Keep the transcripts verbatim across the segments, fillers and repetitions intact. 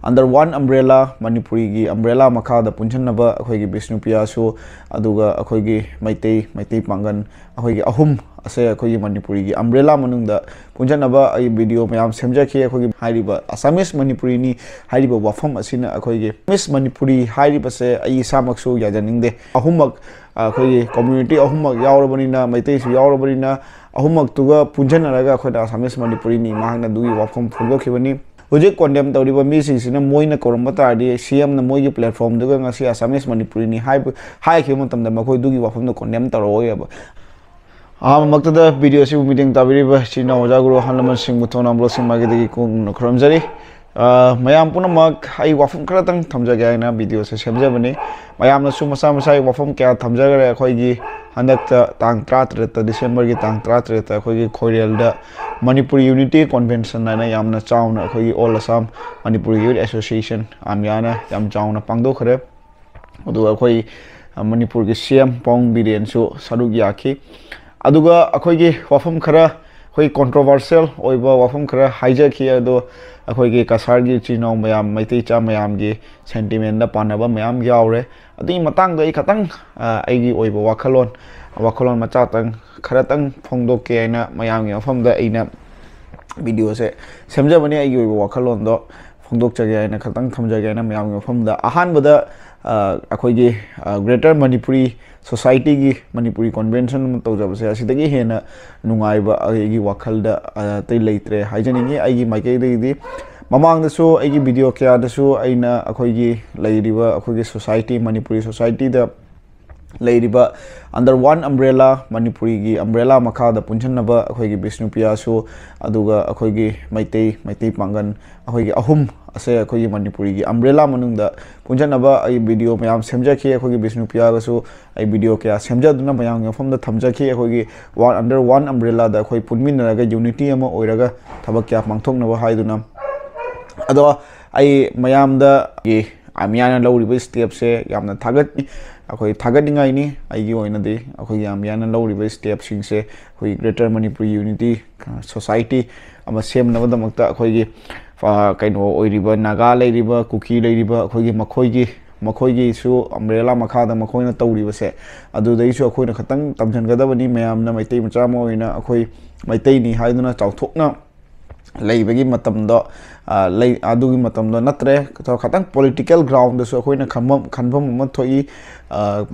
under one umbrella, ꯃꯅꯤꯄꯨꯔꯤꯒꯤ umbrella ꯃꯈꯥꯗ ꯄꯨꯟꯁꯤꯟꯅꯕ ꯑꯩꯈꯣꯏꯒꯤ ꯕꯤꯁꯅꯨꯄ꯭ꯔꯤꯌꯥꯁꯨ, ꯑꯗꯨꯒ ꯑꯩꯈꯣꯏꯒꯤ ꯃꯩꯇꯩ, ꯃꯩꯇꯩ ꯄꯥꯡꯒꯜ, ꯑꯩꯈꯣꯏꯒꯤ ꯑꯍꯨꯝ ꯑꯁꯦ ꯑꯩꯈꯣꯏꯒꯤ ꯃꯅꯤꯄꯨꯔꯤꯒꯤ umbrella ꯃꯅꯨꯡꯗ ꯄꯨꯟꯁꯤꯟꯅꯕ ꯑꯩ video ꯃꯌꯥꯝ ꯁꯦꯝꯖꯈꯤ꯫ ꯑꯩꯈꯣꯏꯒꯤ ꯍꯥꯏꯔꯤꯕ Assamese ꯃꯅꯤꯄꯨꯔꯤꯅꯤ ꯍꯥꯏꯔꯤꯕ ꯋꯥꯐꯝ ꯑꯁꯤꯅ ꯑꯩꯈꯣꯏꯒꯤ Assamese ꯃꯅꯤꯄꯨꯔꯤ ꯍꯥꯏꯔꯤꯕꯁꯦ ꯑꯩ ꯏꯁꯥꯃꯛꯁꯨ ꯌꯥꯖꯅꯤꯡꯗꯦ꯫ ꯑꯍꯨꯝꯃꯛ, ꯑꯩꯈꯣꯏꯒꯤ community ꯑꯍꯨꯝꯃꯛ ꯌꯥꯎꯔꯕꯅꯤꯅ, ꯃꯩꯇꯩꯁꯨ ꯌꯥꯎꯔꯕꯅꯤꯅ, ꯑꯍꯨꯝꯃꯛꯇꯨꯒ ꯄꯨꯟꯁꯤꯟꯅꯔꯒ ꯑꯩꯈꯣꯏꯅ Assamese ꯃꯅꯤꯄꯨꯔꯤꯅꯤ ꯃꯍꯥꯛꯅ ꯑꯗꯨꯒꯤ ꯋꯥꯐꯝ ꯐꯣꯡꯗꯣꯛꯈꯤꯕꯅꯤ꯫ ꯍꯧꯖꯤꯛ condemn ꯇꯧꯔꯤꯕ ꯃꯤꯁꯤꯡꯁꯤꯅ ꯃꯣꯏꯅ ꯀꯧꯔꯝꯕ ꯇꯥꯔꯗꯤ, C M ꯅ ꯃꯣꯏꯒꯤ platform ꯗꯨꯒ ꯉꯁꯤ Assamese ꯃꯅꯤꯄꯨꯔꯤꯅꯤ ꯍꯥꯏꯕ, ꯍꯥꯏꯈꯤꯕ ꯃꯇꯝꯗ ꯃꯈꯣꯏ ꯑꯗꯨꯒꯤ ꯋꯥꯐꯝꯗꯣ condemn ꯇꯧꯔꯛꯑꯣꯏꯕ꯫ ꯑꯍꯥꯟꯕꯃꯛꯇꯗ video ꯑꯁꯤꯕꯨ ꯃꯤꯠꯌꯦꯡ ꯇꯥꯕꯤꯔꯤꯕ ꯏꯆꯤꯟ ꯏꯅꯥꯎ ꯑꯣꯖꯥ ꯒꯨꯔꯨ ꯑꯍꯜ ꯂꯃꯟꯁꯤꯡꯕꯨ ꯊꯧꯅꯥ ꯕ꯭ꯂꯣꯒꯁꯤꯡ ꯃꯥꯏꯀꯩꯗꯒꯤ ꯀꯨꯡꯅ ꯈꯨꯔꯨꯝꯖꯔꯤ꯫ ꯑ, ꯃꯌꯥꯝ ꯄꯨꯝꯅꯃꯛ, ꯑꯩ ꯋꯥꯐꯝ ꯈꯔꯇꯪ ꯊꯝꯖꯒꯦ ꯍꯥꯏꯅ video ꯑꯁꯤ ꯁꯦꯝꯖꯕꯅꯤ꯫ ꯃꯌꯥꯝꯅꯁꯨ ꯃꯁꯥ ꯃꯁꯥꯒꯤ ꯋꯥꯐꯝ ꯀꯌꯥ ꯊꯝꯖꯈ꯭ꯔꯦ꯫ ꯑꯩꯈꯣꯏꯒꯤ ꯍꯟꯗꯛꯇ ꯇꯥꯡ ꯇꯔꯥꯇꯔꯦꯠꯇ, December ꯒꯤ ꯇꯥꯡ ꯇꯔꯥꯇꯔꯦꯠꯇ ꯑꯩꯈꯣꯏꯒꯤ ꯈꯣꯏꯔꯦꯜꯗ Manipuri Unity Convention ꯍꯥꯏꯅ ꯌꯥꯝꯅ ꯆꯥꯎꯅ ꯑꯩꯈꯣꯏꯒꯤ All Assam Manipuri Youth Association, ꯑꯥꯝꯌꯥꯅ ꯌꯥꯝ ꯆꯥꯎꯅ ꯄꯥꯡꯊꯣꯛꯈ꯭ꯔꯦ꯫ ꯑꯗꯨꯒ ꯑꯩꯈꯣꯏ, ꯑ, ꯃꯅꯤꯄꯨꯔꯒꯤ C M ꯄꯥꯎꯡ ꯕꯤꯔꯦꯟꯁꯨ ꯁꯔꯨꯛ ꯌꯥꯈꯤ꯫ ꯑꯗꯨꯒ ꯑꯩꯈꯣꯏꯒꯤ ꯋꯥꯐꯝ ꯈꯔ, ꯑꯩꯈꯣꯏ controversial ꯑꯣꯏꯕ ꯋꯥꯐꯝ ꯈꯔ ꯍꯥꯏꯖꯈꯤ꯫ ꯑꯗꯣ ꯑꯩꯈꯣꯏꯒꯤ ꯀꯁꯥꯔꯒꯤ ꯏꯆꯤꯟ ꯏꯅꯥꯎ ꯃꯌꯥꯝ, ꯃꯩꯇꯩ ꯏꯆꯥ ꯃꯌꯥꯝꯒꯤ sentiment ꯗ ꯄꯥꯟꯅꯕ ꯃꯌꯥꯝ ꯌꯥꯎꯔꯦ꯫ ꯑꯗꯨꯒꯤ ꯃꯇꯥꯡꯗ ꯑꯩ ꯈꯇꯪ, ꯑ, ꯑꯩꯒꯤ ꯑꯣꯏꯕ ꯋꯥꯈꯜꯂꯣꯟ, ꯋꯥꯈꯜꯂꯣꯟ ꯃꯆꯥꯇꯪ ꯈꯔꯇꯪ ꯐꯣꯡꯗꯣꯛꯀꯦ ꯍꯥꯏꯅ ꯃꯌꯥꯝꯒꯤ ꯃꯐꯝꯗ ꯑꯩꯅ video ꯁꯦ ꯁꯦꯝꯖꯕꯅꯤ꯫ ꯑꯩꯒꯤ ꯑꯣꯏꯕ ꯋꯥꯈꯜꯂꯣꯟꯗꯣ ꯐꯣꯡꯗꯣꯛꯆꯒꯦ ꯍꯥꯏꯅ ꯈꯇꯪ ꯊꯝꯖꯒꯦ ꯍꯥꯏꯅ ꯃꯌꯥꯝꯒꯤ ꯃꯐꯝꯗ꯫ ꯑꯍꯥꯟꯕꯗ, ꯑ, ꯑꯩꯈꯣꯏꯒꯤ, ꯑ, Greater Manipuri Society ꯒꯤ Manipuri Convention ꯑꯃ ꯇꯧꯖꯕꯁꯦ, ꯑꯁꯤꯗꯒꯤ ꯍꯦꯟꯅ ꯅꯨꯡꯉꯥꯏꯕ ꯑꯩꯒꯤ ꯋꯥꯈꯜꯗ, ꯑ, ꯑꯇꯩ ꯂꯩꯇ꯭ꯔꯦ ꯍꯥꯏꯖꯅꯤꯡꯉꯤ꯫ ꯑꯩꯒꯤ ꯃꯥꯏꯀꯩꯗꯒꯤꯗꯤ ꯃꯃꯥꯡꯗꯁꯨ ꯑꯩꯒꯤ video ꯀꯌꯥꯗꯁꯨ ꯑꯩꯅ ꯑꯩꯈꯣꯏꯒꯤ ꯂꯩꯔꯤꯕ ꯑꯩꯈꯣꯏꯒꯤ society, Manipuri Society ꯗ ꯂꯩꯔꯤꯕ under one umbrella, ꯃꯅꯤꯄꯨꯔꯤꯒꯤ umbrella ꯃꯈꯥꯗ ꯄꯨꯟꯁꯤꯟꯅꯕ ꯑꯩꯈꯣꯏꯒꯤ ꯕꯤꯁꯅꯨꯄ꯭ꯔꯤꯌꯥꯁꯨ, ꯑꯗꯨꯒ ꯑꯩꯈꯣꯏꯒꯤ ꯃꯩꯇꯩ, ꯃꯩꯇꯩ ꯄꯥꯡꯒꯜ, ꯑꯩꯈꯣꯏꯒꯤ ꯑꯍꯨꯝ ꯑꯁꯦ ꯑꯩꯈꯣꯏꯒꯤ ꯃꯅꯤꯄꯨꯔꯤꯒꯤ umbrella ꯃꯅꯨꯡꯗ ꯄꯨꯟꯁꯤꯟꯅꯕ ꯑꯩ video ꯃꯌꯥꯝ ꯁꯦꯝꯖꯈꯤ꯫ ꯑꯩꯈꯣꯏꯒꯤ ꯕꯤꯁꯅꯨꯄ꯭ꯔꯤꯌꯥꯒꯁꯨ ꯑꯩ video ꯀꯌꯥ ꯁꯦꯝꯖꯗꯨꯅ ꯃꯌꯥꯝꯒꯤ ꯃꯐꯝꯗ ꯊꯝꯖꯈꯤ꯫ ꯑꯩꯈꯣꯏꯒꯤ one, under one umbrella ꯗ ꯑꯩꯈꯣꯏ ꯄꯨꯟꯃꯤꯟꯅꯔꯒ unity ꯑꯃ ꯑꯣꯏꯔꯒ ꯊꯕꯛ ꯀꯌꯥ ꯄꯥꯡꯊꯣꯛꯅꯕ ꯍꯥꯏꯗꯨꯅ꯫ ꯑꯗꯣ ꯑꯩ ꯃꯌꯥꯝꯗ ꯑꯥꯝꯌꯥꯅ ꯂꯧꯔꯤꯕ step ꯁꯦ ꯌꯥꯝꯅ ꯊꯥꯒꯠ-, ꯑꯩꯈꯣꯏ ꯊꯥꯒꯠꯅꯤꯡꯉꯥꯏꯅꯤ꯫ ꯑꯩꯒꯤ ꯑꯣꯏꯅꯗꯤ ꯑꯩꯈꯣꯏꯒꯤ ꯑꯥꯝꯌꯥꯅ ꯂꯧꯔꯤꯕ step ꯁꯤꯡꯁꯦ ꯑꯩꯈꯣꯏꯒꯤ Greater Manipuri Unity Society ꯑꯃ ꯁꯦꯝꯅꯕꯗꯃꯛꯇ ꯑꯩꯈꯣꯏꯒꯤ ꯀꯩꯅꯣ ꯑꯣꯏꯔꯤꯕ ꯅꯥꯒꯥ ꯂꯩꯔꯤꯕ, ꯀꯨꯀꯤ ꯂꯩꯔꯤꯕ, ꯑꯩꯈꯣꯏꯒꯤ ꯃꯈꯣꯏꯒꯤ ꯃꯈꯣꯏꯒꯤꯁꯨ ꯑꯝꯕ꯭ꯔꯦꯂꯥ ꯃꯈꯥꯗ ꯃꯈꯣꯏꯅ ꯇꯧꯔꯤꯕꯁꯦ, ꯑꯗꯨꯗꯩꯁꯨ ꯑꯩꯈꯣꯏꯅ ꯈꯤꯇꯪ ꯇꯝꯁꯤꯟꯒꯗꯕꯅꯤ꯫ ꯃꯌꯥꯝꯅ ꯃꯩꯇꯩ ꯃꯆꯥ ꯑꯃ ꯑꯣꯏꯅ ꯑꯩꯈꯣꯏ ꯃꯩꯇꯩꯅꯤ ꯍꯥꯏꯗꯨꯅ ꯆꯥꯎꯊꯣꯛꯅ ꯂꯩꯕꯒꯤ ꯃꯇꯝꯗꯣ, ꯑ, ꯂꯩ, ꯑꯗꯨꯒꯤ ꯃꯇꯝꯗꯣ ꯅꯠꯇ꯭ꯔꯦ꯫ ꯈꯤꯇꯪ ꯄꯣꯂꯤꯇꯤꯀꯦꯜ ꯒ꯭ꯔꯥꯎꯟꯗꯁꯨ ꯑꯩꯈꯣꯏꯅ ꯈꯟꯐꯝ ꯈꯟꯐꯝ ꯑꯃ ꯊꯣꯛꯏ꯫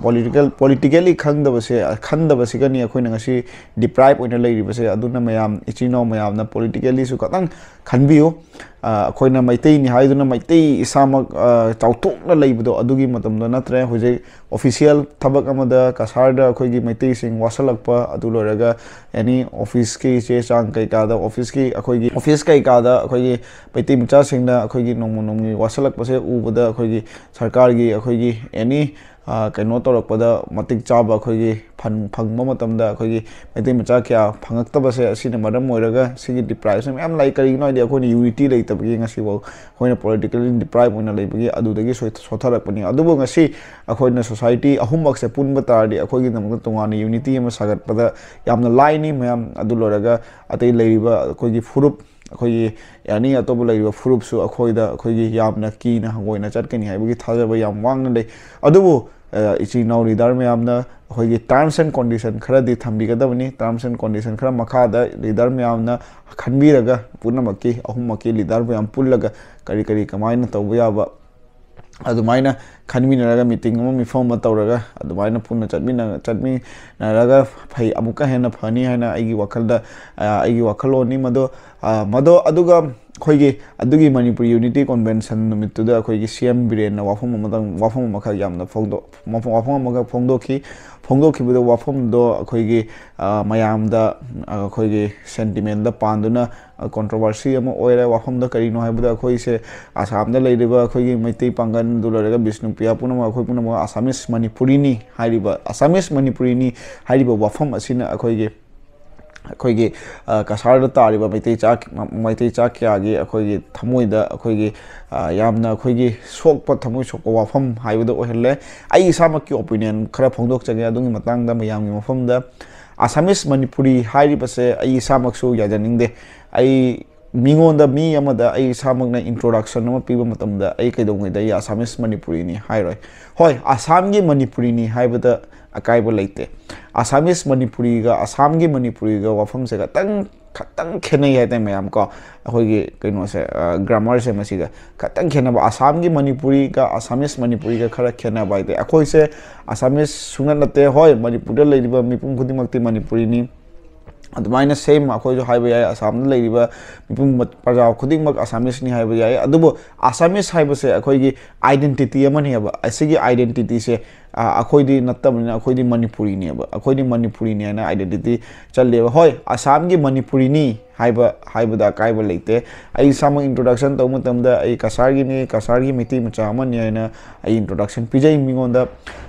ꯄꯣꯂꯤꯇꯤꯀꯦꯜ ꯄꯣꯂꯤꯇꯤꯀꯦꯜꯂꯤ ꯈꯪꯗꯕꯁꯦ, ꯈꯟꯗꯕꯁꯤꯒꯅꯤ ꯑꯩꯈꯣꯏꯅ ꯉꯁꯤ ꯗꯤꯄ꯭ꯔꯥꯏꯞ ꯑꯣꯏꯅ ꯂꯩꯔꯤꯕꯁꯦ꯫ ꯑꯗꯨꯅ ꯃꯌꯥꯝ, ꯏꯆꯤꯟ ꯏꯅꯥꯎ ꯃꯌꯥꯝꯅ ꯄꯣꯂꯤꯇꯤꯀꯦꯜꯂꯤꯁꯨ ꯈꯤꯇꯪ ꯈꯟꯕꯤꯌꯨ꯫ ꯑ, ꯑꯩꯈꯣꯏꯅ ꯃꯩꯇꯩꯅꯤ ꯍꯥꯏꯗꯨꯅ ꯃꯩꯇꯩ ꯏꯁꯥꯃꯛ, ꯑ, ꯆꯥꯎꯊꯣꯛꯅ ꯂꯩꯕꯗꯣ, ꯑꯗꯨꯒꯤ ꯃꯇꯝꯗꯣ ꯅꯠꯇ꯭ꯔꯦ꯫ ꯍꯧꯖꯤꯛ ꯑꯣꯐꯤꯁꯤꯌꯦꯜ ꯊꯕꯛ ꯑꯃꯗ ꯀꯁꯥꯔꯗ ꯑꯩꯈꯣꯏꯒꯤ ꯃꯩꯇꯩꯁꯤꯡ ꯋꯥꯁꯜꯂꯛꯄ, ꯑꯗꯨ ꯂꯣꯏꯔꯒ ꯑꯦꯅꯤ ꯑꯣꯐꯤꯁꯀꯤ ꯆꯦ ꯆꯥꯡ ꯀꯩꯀꯥꯗ, ꯑꯣꯐꯤꯁꯀꯤ ꯑꯩꯈꯣꯏꯒꯤ ꯑꯣꯐꯤꯁ ꯀꯩꯀꯥꯗ ꯑꯩꯈꯣꯏꯒꯤ ꯃꯩꯇꯩ ꯃꯆꯥꯁꯤꯡꯅ ꯑꯩꯈꯣꯏꯒꯤ ꯅꯣꯡꯃ ꯅꯣꯡꯃꯒꯤ ꯋꯥꯁꯜꯂꯛꯄꯁꯦ ꯎꯕꯗ, ꯑꯩꯈꯣꯏꯒꯤ ꯁꯔꯀꯥꯔꯒꯤ ꯑꯩꯈꯣꯏꯒꯤ ꯑꯦꯅꯤ, ꯑ, ꯀꯩꯅꯣ ꯇꯧꯔꯛꯄꯗ ꯃꯇꯤꯛ ꯆꯥꯕ ꯑꯩꯈꯣꯏꯒꯤ ꯐꯟ ꯐꯪꯕ ꯃꯇꯝꯗ ꯑꯩꯈꯣꯏꯒꯤ ꯃꯩꯇꯩ ꯃꯆꯥ ꯀꯌꯥ ꯐꯪꯉꯛꯇꯕꯁꯦ, ꯑꯁꯤꯅ ꯃꯔꯝ ꯑꯣꯏꯔꯒ ꯁꯤꯒꯤ ꯗꯤꯄ꯭ꯔꯥꯏꯞꯁꯟ ꯃꯌꯥꯝ ꯂꯥꯛꯏ꯫ ꯀꯔꯤꯒꯤꯅꯣ ꯍꯥꯏꯗꯤ ꯑꯩꯈꯣꯏꯅ ꯌꯨꯅꯤꯇꯤ ꯂꯩꯇꯕꯒꯤ ꯉꯁꯤꯐꯥꯎ ꯑꯩꯈꯣꯏꯅ ꯄꯣꯂꯤꯇꯤꯀꯦꯜꯂꯤ ꯗꯤꯄ꯭ꯔꯥꯏꯞ ꯑꯣꯏꯅ ꯂꯩꯕꯒꯤ ꯑꯗꯨꯗꯒꯤ ꯁꯣꯏ-, ꯁꯣꯠꯊꯔꯛꯄꯅꯤ꯫ ꯑꯗꯨꯕꯨ ꯉꯁꯤ ꯑꯩꯈꯣꯏꯅ ꯁꯣꯁꯥꯏꯇꯤ ꯑꯍꯨꯝꯃꯛꯁꯦ ꯄꯨꯟꯕ ꯇꯥꯔꯗꯤ ꯑꯩꯈꯣꯏꯒꯤꯗꯃꯛꯇ ꯇꯣꯉꯥꯟꯅ ꯌꯨꯅꯤꯇꯤ ꯑꯃ ꯁꯥꯒꯠꯄꯗ ꯌꯥꯝꯅ ꯂꯥꯏꯅꯤ꯫ ꯃꯌꯥꯝ ꯑꯗꯨ ꯂꯣꯏꯔꯒ ꯑꯇꯩ ꯂꯩꯔꯤꯕ ꯑꯩꯈꯣꯏꯒꯤ ꯐꯨꯔꯨꯞ, ꯑꯩꯈꯣꯏꯒꯤ ꯑꯦꯅꯤ ꯑꯇꯣꯞꯄ ꯂꯩꯔꯤꯕ ꯐꯨꯔꯨꯞꯁꯨ ꯑꯩꯈꯣꯏꯗ, ꯑꯩꯈꯣꯏꯒꯤ ꯌꯥꯝꯅ ꯀꯤꯅ ꯍꯪꯒꯣꯏꯅ ꯆꯠꯀꯅꯤ ꯍꯥꯏꯕꯒꯤ ꯊꯥꯖꯕ ꯌꯥꯝ ꯋꯥꯡꯅ ꯂꯩ꯫ ꯑꯗꯨꯕꯨ, ꯑ, ꯏꯆꯤꯟ ꯏꯅꯥꯎ ꯂꯤꯗꯔ ꯃꯌꯥꯝꯅ ꯑꯩꯈꯣꯏꯒꯤ terms and condition ꯈꯔꯗꯤ ꯊꯝꯕꯤꯒꯗꯕꯅꯤ꯫ Terms and condition ꯈꯔ ꯃꯈꯥꯗ ꯂꯤꯗꯔ ꯃꯌꯥꯝꯅ ꯈꯟꯕꯤꯔꯒ, ꯄꯨꯝꯅꯃꯛꯀꯤ, ꯑꯍꯨꯝꯃꯛꯀꯤ ꯂꯤꯗꯔ ꯃꯌꯥꯝ ꯄꯨꯜꯂꯒ ꯀꯔꯤ ꯀꯔꯤ ꯀꯃꯥꯏꯅ ꯇꯧꯕ ꯌꯥꯕ, ꯑꯗꯨꯃꯥꯏꯅ ꯈꯟꯃꯤꯟꯅꯔꯒ, ꯃꯤꯇꯤꯡ ꯑꯃ, ꯃꯤꯐꯝ ꯑꯃ ꯇꯧꯔꯒ, ꯑꯗꯨꯃꯥꯏꯅ ꯄꯨꯟꯅ ꯆꯠꯃꯤꯟꯅ-, ꯆꯠꯃꯤꯟꯅꯔꯒ ꯐꯩ, ꯑꯃꯨꯛꯀ ꯍꯦꯟꯅ ꯐꯅꯤ ꯍꯥꯏꯅ ꯑꯩꯒꯤ ꯋꯥꯈꯜꯗ, ꯑ, ꯑꯩꯒꯤ ꯋꯥꯈꯜꯂꯣꯟꯅꯤ ꯃꯗꯣ꯫ ꯑ, ꯃꯗꯣ, ꯑꯗꯨꯒ ꯑꯩꯈꯣꯏꯒꯤ ꯑꯗꯨꯒꯤ ꯃꯅꯤꯄꯨꯔ ꯌꯨꯅꯤꯇꯤ ꯀꯣꯟꯚꯦꯟꯁꯟ ꯅꯨꯃꯤꯠꯇꯨꯗ ꯑꯩꯈꯣꯏꯒꯤ ꯁꯤ ꯑꯦꯝ ꯕꯤꯔꯦꯟꯅ ꯋꯥꯐꯝ ꯑꯃꯇꯪ, ꯋꯥꯐꯝ ꯑꯃꯈꯛ ꯌꯥꯝꯅ ꯐꯣꯡꯗꯣꯛ-, ꯋꯥꯐꯝ, ꯋꯥꯐꯝ ꯑꯃꯈꯛ ꯐꯣꯡꯗꯣꯛꯈꯤ꯫ ꯐꯣꯡꯗꯣꯛꯈꯤꯕꯗ ꯋꯥꯐꯝꯗꯣ ꯑꯩꯈꯣꯏꯒꯤ, ꯑ, ꯃꯌꯥꯝꯗ, ꯑ, ꯑꯩꯈꯣꯏꯒꯤ ꯁꯦꯟꯇꯤꯃꯦꯟꯗ ꯄꯥꯟꯗꯨꯅ, ꯑ, ꯀꯣꯟꯇ꯭ꯔꯣꯚꯔꯁꯤ ꯑꯃ ꯑꯣꯏꯔꯦ꯫ ꯋꯥꯐꯝꯗ ꯀꯔꯤꯅꯣ ꯍꯥꯏꯕꯗ, ꯑꯩꯈꯣꯏꯁꯦ ꯑꯁꯥꯝꯗ ꯂꯩꯔꯤꯕ ꯑꯩꯈꯣꯏꯒꯤ ꯃꯩꯇꯩ ꯄꯥꯡꯒꯜꯗꯨ ꯂꯣꯏꯔꯒ ꯕꯤꯁꯅꯨꯄ꯭ꯔꯤꯌꯥ ꯄꯨꯝꯅꯃꯛ, ꯑꯩꯈꯣꯏ ꯄꯨꯝꯅꯃꯛ ꯑꯁꯥꯃꯤꯁ ꯃꯅꯤꯄꯨꯔꯤꯅꯤ ꯍꯥꯏꯔꯤꯕ, ꯑꯁꯥꯃꯤꯁ ꯃꯅꯤꯄꯨꯔꯤꯅꯤ ꯍꯥꯏꯔꯤꯕ ꯋꯥꯐꯝ ꯑꯁꯤꯅ ꯑꯩꯈꯣꯏꯒꯤ, ꯑꯩꯈꯣꯏꯒꯤ, ꯑ, ꯀꯁꯥꯔꯗ ꯇꯥꯔꯤꯕ ꯃꯩꯇꯩ ꯆꯥ-, ꯃꯩꯇꯩ ꯆꯥ ꯀꯌꯥꯒꯤ ꯑꯩꯈꯣꯏꯒꯤ ꯊꯃꯣꯏꯗ ꯑꯩꯈꯣꯏꯒꯤ, ꯑ, ꯌꯥꯝꯅ ꯑꯩꯈꯣꯏꯒꯤ ꯁꯣꯛꯄ, ꯊꯃꯣꯏ ꯁꯣꯛꯄ ꯋꯥꯐꯝ ꯍꯥꯏꯕꯗꯨ ꯑꯣꯏꯍꯜꯂꯦ꯫ ꯑꯩ ꯏꯁꯥꯃꯛꯀꯤ ꯑꯣꯄꯤꯅꯤꯌꯟ ꯈꯔ ꯐꯣꯡꯗꯣꯛꯆꯒꯦ ꯑꯗꯨꯒꯤ ꯃꯇꯥꯡꯗ ꯃꯌꯥꯝꯒꯤ ꯃꯐꯝꯗ꯫ ꯑꯁꯥꯃꯤꯁ ꯃꯅꯤꯄꯨꯔꯤ ꯍꯥꯏꯔꯤꯕꯁꯦ ꯑꯩ ꯏꯁꯥꯃꯛꯁꯨ ꯌꯥꯖꯅꯤꯡꯗꯦ꯫ ꯑꯩ ꯃꯤꯉꯣꯟꯗ, ꯃꯤ ꯑꯃꯗ ꯑꯩ ꯏꯁꯥꯃꯛꯅ introduction ꯑꯃ ꯄꯤꯕ ꯃꯇꯝꯗ ꯑꯩ ꯀꯩꯗꯧꯉꯩꯗ ꯑꯩ Assamese ꯃꯅꯤꯄꯨꯔꯤꯅꯤ ꯍꯥꯏꯔꯣꯏ꯫ ꯍꯣꯏ, ꯑꯁꯥꯝꯒꯤ ꯃꯅꯤꯄꯨꯔꯤꯅꯤ ꯍꯥꯏꯕꯗ ꯑꯀꯥꯏꯕ ꯂꯩꯇꯦ꯫ Assamese ꯃꯅꯤꯄꯨꯔꯤꯒ ꯑꯁꯥꯝꯒꯤ ꯃꯅꯤꯄꯨꯔꯤꯒ ꯋꯥꯐꯝꯁꯦ ꯈꯇꯪ, ꯈꯇꯪ ꯈꯦꯠꯅꯩ ꯍꯥꯏꯇꯥꯔꯦ ꯃꯌꯥꯝ ꯀꯣ꯫ ꯑꯩꯈꯣꯏꯒꯤ ꯀꯩꯅꯣꯁꯦ, ꯑ, grammar ꯁꯦ ꯃꯁꯤꯒ ꯈꯇꯪ ꯈꯦꯠꯅꯕ꯫ ꯑꯁꯥꯝꯒꯤ ꯃꯅꯤꯄꯨꯔꯤꯒ Assamese ꯃꯅꯤꯄꯨꯔꯤꯒ ꯈꯔ ꯈꯦꯠꯅꯕ ꯍꯥꯏꯇꯥꯔꯦ꯫ ꯑꯩꯈꯣꯏꯁꯦ Assamese ꯁꯨꯡꯅꯠ ꯅꯠꯇꯦ꯫ ꯍꯣꯏ, ꯃꯅꯤꯄꯨꯔꯗ ꯂꯩꯔꯤꯕ ꯃꯤꯄꯨꯝ ꯈꯨꯗꯤꯡꯃꯛꯇꯤ ꯃꯅꯤꯄꯨꯔꯤꯅꯤ꯫ ꯑꯗꯨꯃꯥꯏꯅ same ꯑꯩꯈꯣꯏꯁꯨ ꯍꯥꯏꯕ ꯌꯥꯏ, ꯑꯁꯥꯝꯗ ꯂꯩꯔꯤꯕ ꯃꯤꯄꯨꯝ ꯄ꯭ꯔꯖꯥ ꯈꯨꯗꯤꯡꯃꯛ Assamese ꯅꯤ ꯍꯥꯏꯕ ꯌꯥꯏ꯫ ꯑꯗꯨꯕꯨ Assamese ꯍꯥꯏꯕꯁꯦ ꯑꯩꯈꯣꯏꯒꯤ identity ꯑꯃꯅꯦꯕ꯫ ꯑꯁꯤꯒꯤ identity ꯁꯦ, ꯑ, ꯑꯩꯈꯣꯏꯗꯤ ꯅꯠꯇꯕꯅꯤꯅ ꯑꯩꯈꯣꯏꯗꯤ ꯃꯅꯤꯄꯨꯔꯤꯅꯦꯕ꯫ ꯑꯩꯈꯣꯏꯗꯤ ꯃꯅꯤꯄꯨꯔꯤꯅꯤ ꯍꯥꯏꯅ identity ꯆꯠꯂꯦꯕ꯫ ꯍꯣꯏ, ꯑꯁꯥꯝꯒꯤ ꯃꯅꯤꯄꯨꯔꯤꯅꯤ ꯍꯥꯏꯕ, ꯍꯥꯏꯕꯗ ꯑꯀꯥꯏꯕ ꯂꯩꯇꯦ꯫ ꯑꯩ ꯏꯁꯥꯃꯛ introduction ꯇꯧꯕ ꯃꯇꯝꯗ ꯑꯩ ꯀꯁꯥꯔꯒꯤꯅꯤ, ꯀꯁꯥꯔꯒꯤ ꯃꯩꯇꯩ ꯃꯆꯥ ꯑꯃꯅꯤ ꯍꯥꯏꯅ ꯑꯩ introduction ꯄꯤꯖꯩ ꯃꯤꯉꯣꯟꯗ,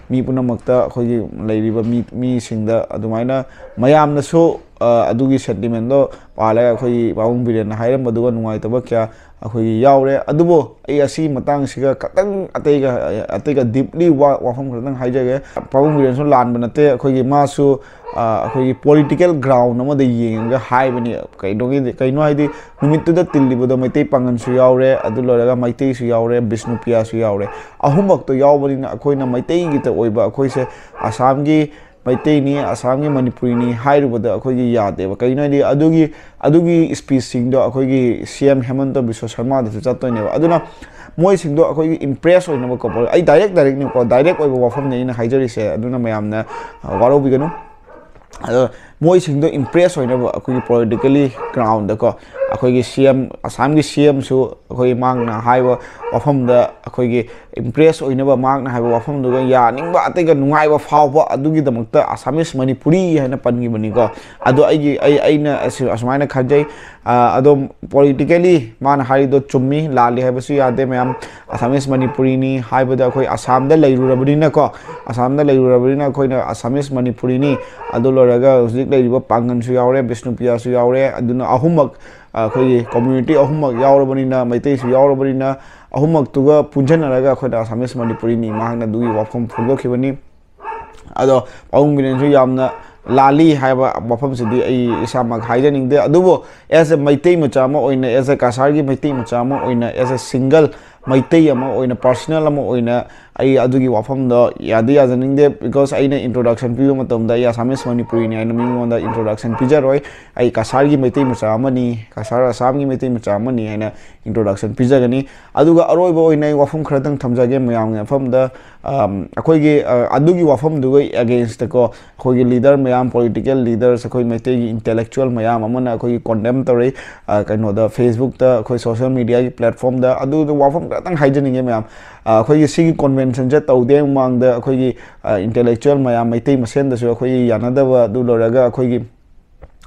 ꯃꯤ ꯄꯨꯝꯅꯃꯛꯇ, ꯑꯩꯈꯣꯏꯒꯤ ꯂꯩꯔꯤꯕ ꯃꯤ, ꯃꯤꯁꯤꯡꯗ꯫ ꯑꯗꯨꯃꯥꯏꯅ ꯃꯌꯥꯝꯅꯁꯨ, ꯑ, ꯑꯗꯨꯒꯤ sentiment ꯗꯣ ꯄꯥꯜꯂꯒ ꯑꯩꯈꯣꯏꯒꯤ ꯄꯥꯕꯨꯡ ꯕꯤꯔꯦꯟꯅ ꯍꯥꯏꯔꯝꯕꯗꯨꯒ ꯅꯨꯡꯉꯥꯏꯇꯕ ꯀꯌꯥ ꯑꯩꯈꯣꯏꯒꯤ ꯌꯥꯎꯔꯦ꯫ ꯑꯗꯨꯕꯨ ꯑꯩ ꯑꯁꯤꯒꯤ ꯃꯇꯥꯡꯁꯤꯒ ꯈꯇꯪ ꯑꯇꯩꯒ, ꯑꯇꯩꯒ deeply ꯋꯥ-, ꯋꯥꯐꯝ ꯈꯇꯪ ꯍꯥꯏꯖꯒꯦ꯫ ꯄꯥꯕꯨꯡ ꯕꯤꯔꯦꯟꯁꯨ ꯂꯥꯟꯕ ꯅꯠꯇꯦ꯫ ꯑꯩꯈꯣꯏꯒꯤ ꯃꯥꯁꯨ, ꯑ, ꯑꯩꯈꯣꯏꯒꯤ political ground ꯑꯃꯗ ꯌꯦꯡꯉꯒ ꯍꯥꯏꯕꯅꯤ꯫ ꯀꯩꯅꯣꯒꯤꯗꯤ, ꯀꯩꯅꯣ ꯍꯥꯏꯗꯤ ꯅꯨꯃꯤꯠꯇꯨꯗ ꯇꯤꯜꯂꯤꯕꯗꯣ ꯃꯩꯇꯩ ꯄꯥꯉꯜꯁꯨ ꯌꯥꯎꯔꯦ, ꯑꯗꯨ ꯂꯣꯏꯔꯒ ꯃꯩꯇꯩꯁꯨ ꯌꯥꯎꯔꯦ, ꯕꯤꯁꯅꯨꯄ꯭ꯔꯤꯌꯥꯁꯨ ꯌꯥꯎꯔꯦ꯫ ꯑꯍꯨꯝꯃꯛꯇꯣ ꯌꯥꯎꯕꯅꯤꯅ ꯑꯩꯈꯣꯏꯅ ꯃꯩꯇꯩꯒꯤꯇ ꯑꯣꯏꯕ, ꯑꯩꯈꯣꯏꯁꯦ ꯑꯁꯥꯝꯒꯤ ꯃꯩꯇꯩꯅꯤ, ꯑꯁꯥꯝꯒꯤ ꯃꯅꯤꯄꯨꯔꯤꯅꯤ ꯍꯥꯏꯔꯨꯕꯗ ꯑꯩꯈꯣꯏꯒꯤ ꯌꯥꯗꯦꯕ꯫ ꯀꯩꯒꯤꯅꯣ ꯍꯥꯏꯗꯤ ꯑꯗꯨꯒꯤ, ꯑꯗꯨꯒꯤ speech ꯁꯤꯡꯗꯣ ꯑꯩꯈꯣꯏꯒꯤ C M ꯍꯦꯃꯟꯇ ꯕꯤꯁ꯭ꯋ ꯁꯔꯃꯥꯗꯁꯨ ꯆꯠꯇꯣꯏꯅꯦꯕ꯫ ꯑꯗꯨꯅ ꯃꯣꯏꯁꯤꯡꯗꯣ ꯑꯩꯈꯣꯏꯒꯤ impress ꯑꯣꯏꯅꯕꯀꯣ, ꯑꯩ direct direct ꯅꯤꯀꯣ, direct ꯑꯣꯏꯕ ꯋꯥꯐꯝꯅꯤ ꯑꯩꯅ ꯍꯥꯏꯖꯔꯤꯁꯦ, ꯑꯗꯨꯅ ꯃꯌꯥꯝꯅ, ꯑ, ꯋꯥꯔꯧꯕꯤꯒꯅꯨ꯫ ꯑꯗꯣ ꯃꯣꯏꯁꯤꯡꯗꯣ impress ꯑꯣꯏꯅꯕ ꯑꯩꯈꯣꯏꯒꯤ politically ground ꯗꯀꯣ, ꯑꯩꯈꯣꯏꯒꯤ C M, ꯑꯁꯥꯝꯒꯤ C M ꯁꯨ ꯑꯩꯈꯣꯏꯒꯤ ꯃꯍꯥꯛꯅ ꯍꯥꯏꯕ ꯋꯥꯐꯝꯗ ꯑꯩꯈꯣꯏꯒꯤ impress ꯑꯣꯏꯅꯕ, ꯃꯍꯥꯛꯅ ꯍꯥꯏꯕ ꯋꯥꯐꯝꯗꯨꯒ ꯌꯥꯅꯤꯡꯕ, ꯑꯇꯩꯒ ꯅꯨꯡꯉꯥꯏꯕ ꯐꯥꯎꯕ, ꯑꯗꯨꯒꯤꯗꯃꯛꯇ Assamese ꯃꯅꯤꯄꯨꯔꯤ ꯍꯥꯏꯅ ꯄꯟꯈꯤꯕꯅꯤꯀꯣ꯫ ꯑꯗꯣ ꯑꯩꯒꯤ, ꯑꯩ, ꯑꯩꯅ ꯑꯁꯤ-, ꯑꯁꯨꯃꯥꯏꯅ ꯈꯟꯖꯩ꯫ ꯑ, ꯑꯗꯣ politically ꯃꯥꯅ ꯍꯥꯏꯔꯤꯗꯣ ꯆꯨꯝꯃꯤ, ꯂꯥꯜꯂꯤ ꯍꯥꯏꯕꯁꯨ ꯌꯥꯗꯦ ꯃꯌꯥꯝ꯫ Assamese ꯃꯅꯤꯄꯨꯔꯤꯅꯤ ꯍꯥꯏꯕꯗ ꯑꯩꯈꯣꯏ ꯑꯁꯥꯝꯗ ꯂꯩꯔꯨꯔꯕꯅꯤꯅꯀꯣ, ꯑꯁꯥꯝꯗ ꯂꯩꯔꯨꯔꯕꯅꯤꯅ ꯑꯩꯈꯣꯏꯅ Assamese ꯃꯅꯤꯄꯨꯔꯤꯅꯤ꯫ ꯑꯗꯨ ꯂꯣꯏꯔꯒ ꯍꯧꯖꯤꯛ ꯂꯩꯔꯤꯕ ꯄꯥꯡꯒꯟꯁꯨ ꯌꯥꯎꯔꯦ, ꯕꯤꯁꯅꯨꯄ꯭ꯔꯤꯌꯥꯁꯨ ꯌꯥꯎꯔꯦ꯫ ꯑꯗꯨꯅ ꯑꯍꯨꯝꯃꯛ, ꯑꯩꯈꯣꯏꯒꯤ community ꯑꯍꯨꯝꯃꯛ ꯌꯥꯎꯔꯕꯅꯤꯅ, ꯃꯩꯇꯩꯁꯨ ꯌꯥꯎꯔꯕꯅꯤꯅ, ꯑꯍꯨꯝꯃꯛꯇꯨꯒ ꯄꯨꯟꯁꯤꯟꯅꯔꯒ ꯑꯩꯈꯣꯏꯅ Assamese ꯃꯅꯤꯄꯨꯔꯤꯅꯤ, ꯃꯍꯥꯛꯅ ꯑꯗꯨꯒꯤ ꯋꯥꯐꯝ ꯐꯣꯡꯗꯣꯛꯈꯤꯕꯅꯤ꯫ ꯑꯗꯣ ꯄꯥꯕꯨꯡ ꯕꯤꯔꯦꯟꯁꯨ ꯌꯥꯝꯅ, ꯂꯥꯜꯂꯤ ꯍꯥꯏꯕ ꯋꯥꯐꯝꯁꯤꯗꯤ ꯑꯩ ꯏꯁꯥꯃꯛ ꯍꯥꯏꯖꯅꯤꯡꯗꯦ꯫ ꯑꯗꯨꯕꯨ as a ꯃꯩꯇꯩ ꯃꯆꯥ ꯑꯃ ꯑꯣꯏꯅ, as a ꯀꯁꯥꯔꯒꯤ ꯃꯩꯇꯩ ꯃꯆꯥ ꯑꯃ ꯑꯣꯏꯅ, as a single ꯃꯩꯇꯩ ꯑꯃ ꯑꯣꯏꯅ, personal ꯑꯃ ꯑꯣꯏꯅ, ꯑꯩ ꯑꯗꯨꯒꯤ ꯋꯥꯐꯝꯗꯣ ꯌꯥꯗꯤ ꯌꯥꯖꯅꯤꯡꯗꯦ꯫ Because ꯑꯩꯅ introduction ꯄꯤꯕ ꯃꯇꯝꯗ ꯑꯩ Assamese ꯃꯅꯤꯄꯨꯔꯤꯅꯤ ꯍꯥꯏꯅ ꯃꯤꯉꯣꯟꯗ introduction ꯄꯤꯖꯔꯣꯏ꯫ ꯑꯩ ꯀꯁꯥꯔꯒꯤ ꯃꯩꯇꯩ ꯃꯆꯥ ꯑꯃꯅꯤ, ꯀꯁꯥꯔ ꯑꯁꯥꯝꯒꯤ ꯃꯩꯇꯩ ꯃꯆꯥ ꯑꯃꯅꯤ ꯍꯥꯏꯅ introduction ꯄꯤꯖꯒꯅꯤ꯫ ꯑꯗꯨꯒ ꯑꯔꯣꯏꯕ ꯑꯣꯏꯅ ꯑꯩ ꯋꯥꯐꯝ ꯈꯔꯗꯪ ꯊꯝꯖꯒꯦ ꯃꯌꯥꯝꯒꯤ ꯃꯐꯝꯗ꯫ ꯑꯝ, ꯑꯩꯈꯣꯏꯒꯤ, ꯑ, ꯑꯗꯨꯒꯤ ꯋꯥꯐꯝꯗꯨꯒ against ꯀꯣ ꯑꯩꯈꯣꯏꯒꯤ leader ꯃꯌꯥꯝ, political leaders, ꯑꯩꯈꯣꯏ ꯃꯩꯇꯩꯒꯤ intellectual ꯃꯌꯥꯝ ꯑꯃꯅ ꯑꯩꯈꯣꯏꯒꯤ condemn ꯇꯧꯔꯛꯏ꯫ ꯑ, ꯀꯩꯅꯣꯗ, Facebook ꯇ, ꯑꯩꯈꯣꯏ social media ꯒꯤ platform ꯗ꯫ ꯑꯗꯨꯗ ꯋꯥꯐꯝ ꯈꯔꯗꯪ ꯍꯥꯏꯖꯅꯤꯡꯉꯦ ꯃꯌꯥꯝ꯫ ꯑ, ꯑꯩꯈꯣꯏꯒꯤ ꯁꯤꯒꯤ convention ꯁꯦ ꯇꯧꯗꯦ ꯃꯃꯥꯡꯗ ꯑꯩꯈꯣꯏꯒꯤ, ꯑ, intellectual ꯃꯌꯥꯝ ꯃꯩꯇꯩ ꯃꯁꯦꯟꯗꯁꯨ ꯑꯩꯈꯣꯏꯒꯤ ꯌꯥꯅꯗꯕ ꯑꯗꯨ ꯂꯣꯏꯔꯒ ꯑꯩꯈꯣꯏꯒꯤ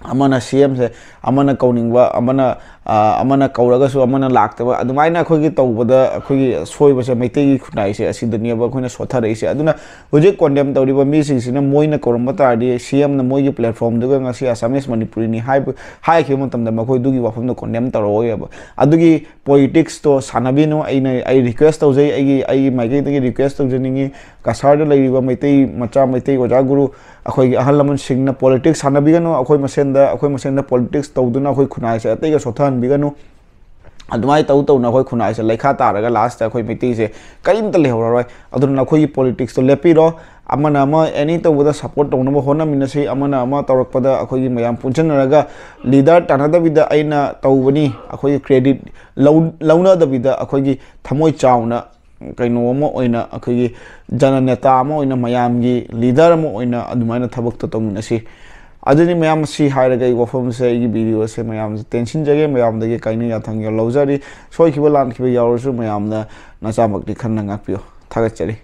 ꯑꯃꯅ C M ꯁꯦ, ꯑꯃꯅ ꯀꯧꯅꯤꯡꯕ, ꯑꯃꯅ, ꯑ, ꯑꯃꯅ ꯀꯧꯔꯒꯁꯨ ꯑꯃꯅ ꯂꯥꯛꯇꯕ, ꯑꯗꯨꯃꯥꯏꯅ ꯑꯩꯈꯣꯏꯒꯤ ꯇꯧꯕꯗ ꯑꯩꯈꯣꯏꯒꯤ ꯁꯣꯏꯕꯁꯦ ꯃꯩꯇꯩꯒꯤ ꯈꯨꯟꯅꯥꯏꯁꯦ ꯑꯁꯤꯗꯅꯦꯕ ꯑꯩꯈꯣꯏꯅ ꯁꯣꯠꯊꯔꯛꯏꯁꯦ꯫ ꯑꯗꯨꯅ ꯍꯧꯖꯤꯛ condemn ꯇꯧꯔꯤꯕ ꯃꯤꯁꯤꯡꯁꯤꯅ ꯃꯣꯏꯅ ꯀꯧꯔꯝꯕ ꯇꯥꯔꯗꯤ, C M ꯅ ꯃꯣꯏꯒꯤ platform ꯗꯨꯒ ꯉꯁꯤ Assamese ꯃꯅꯤꯄꯨꯔꯤꯅꯤ ꯍꯥꯏꯕ, ꯍꯥꯏꯈꯤꯕ ꯃꯇꯝꯗ ꯃꯈꯣꯏꯗꯨꯒꯤ ꯋꯥꯐꯝꯗꯣ condemn ꯇꯧꯔꯛꯑꯣꯏꯕ꯫ ꯑꯗꯨꯒꯤ politics ꯇꯣ ꯁꯥꯟꯅꯕꯤꯅꯨ꯫ ꯑꯩꯅ, ꯑꯩ request ꯇꯧꯖꯩ, ꯑꯩꯒꯤ, ꯑꯩꯒꯤ ꯃꯥꯏꯀꯩꯗꯒꯤ request ꯇꯧꯖꯅꯤꯡꯉꯤ꯫ ꯀꯁꯥꯔꯗ ꯂꯩꯔꯤꯕ ꯃꯩꯇꯩ ꯃꯆꯥ, ꯃꯩꯇꯩ ꯑꯣꯖꯥ ꯒꯨꯔꯨ, ꯑꯩꯈꯣꯏꯒꯤ ꯑꯍꯜ ꯂꯃꯟꯁꯤꯡꯅ politics ꯁꯥꯟꯅꯕꯤꯒꯅꯨ꯫ ꯑꯩꯈꯣꯏ ꯃꯁꯦꯟꯗ, ꯑꯩꯈꯣꯏ ꯃꯁꯦꯟꯗ politics ꯇꯧꯗꯨꯅ ꯑꯩꯈꯣꯏ ꯈꯨꯟꯅꯥꯏꯁꯦ ꯑꯇꯩꯒ ꯁꯣꯠꯊꯍꯟꯕꯤꯒꯅꯨ꯫ ꯑꯗꯨꯃꯥꯏꯅ ꯇꯧ ꯇꯧꯅ ꯑꯩꯈꯣꯏ ꯈꯨꯟꯅꯥꯏꯁꯦ ꯂꯩꯈꯥ ꯇꯥꯔꯒ last ꯇ ꯑꯩꯈꯣꯏ ꯃꯩꯇꯩꯁꯦ ꯀꯔꯤꯝꯇ ꯂꯩꯍꯧꯔꯔꯣꯏ꯫ ꯑꯗꯨꯅ ꯅꯈꯣꯏꯒꯤ politics ꯇꯣ ꯂꯦꯞꯄꯤꯔꯣ꯫ ꯑꯃꯅ ꯑꯃ any ꯇꯧꯕꯗ support ꯇꯧꯅꯕ ꯍꯣꯠꯅꯃꯤꯟꯅꯁꯤ꯫ ꯑꯃꯅ ꯑꯃ ꯇꯧꯔꯛꯄꯗ ꯑꯩꯈꯣꯏꯒꯤ ꯃꯌꯥꯝ ꯄꯨꯟꯁꯤꯟꯅꯔꯒ leader ꯇꯥꯟꯅꯗꯕꯤꯗ ꯑꯩꯅ ꯇꯧꯕꯅꯤ, ꯑꯩꯈꯣꯏꯒꯤ credit ꯂꯧ-, ꯂꯧꯅꯗꯕꯤꯗ ꯑꯩꯈꯣꯏꯒꯤ ꯊꯃꯣꯏ ꯆꯥꯎꯅ ꯀꯩꯅꯣ ꯑꯃ ꯑꯣꯏꯅ, ꯑꯩꯈꯣꯏꯒꯤ ꯖꯅꯅꯦꯇꯥ ꯑꯃ ꯑꯣꯏꯅ, ꯃꯌꯥꯝꯒꯤ leader ꯑꯃ ꯑꯣꯏꯅ ꯑꯗꯨꯃꯥꯏꯅ ꯊꯕꯛꯇꯣ ꯇꯧꯃꯤꯟꯅꯁꯤ꯫ ꯑꯗꯨꯅꯤ ꯃꯌꯥꯝ, ꯁꯤ ꯍꯥꯏꯔꯒ ꯑꯩ ꯋꯥꯐꯝꯁꯦ, ꯑꯩꯒꯤ video ꯁꯦ ꯃꯌꯥꯝꯁꯦ ꯇꯦꯟꯁꯤꯟꯖꯒꯦ, ꯃꯌꯥꯝꯗꯒꯤ ꯀꯥꯏꯅ ꯌꯥꯊꯪ ꯂꯧꯖꯔꯤ꯫ ꯁꯣꯏꯈꯤꯕ ꯂꯥꯟꯈꯤꯕ ꯌꯥꯎꯔꯁꯨ ꯃꯌꯥꯝꯅ ꯅꯆꯥꯃꯛꯇꯤ ꯈꯟꯅ ꯉꯥꯛꯄꯤꯌꯨ꯫ ꯊꯥꯒꯠꯆꯔꯤ꯫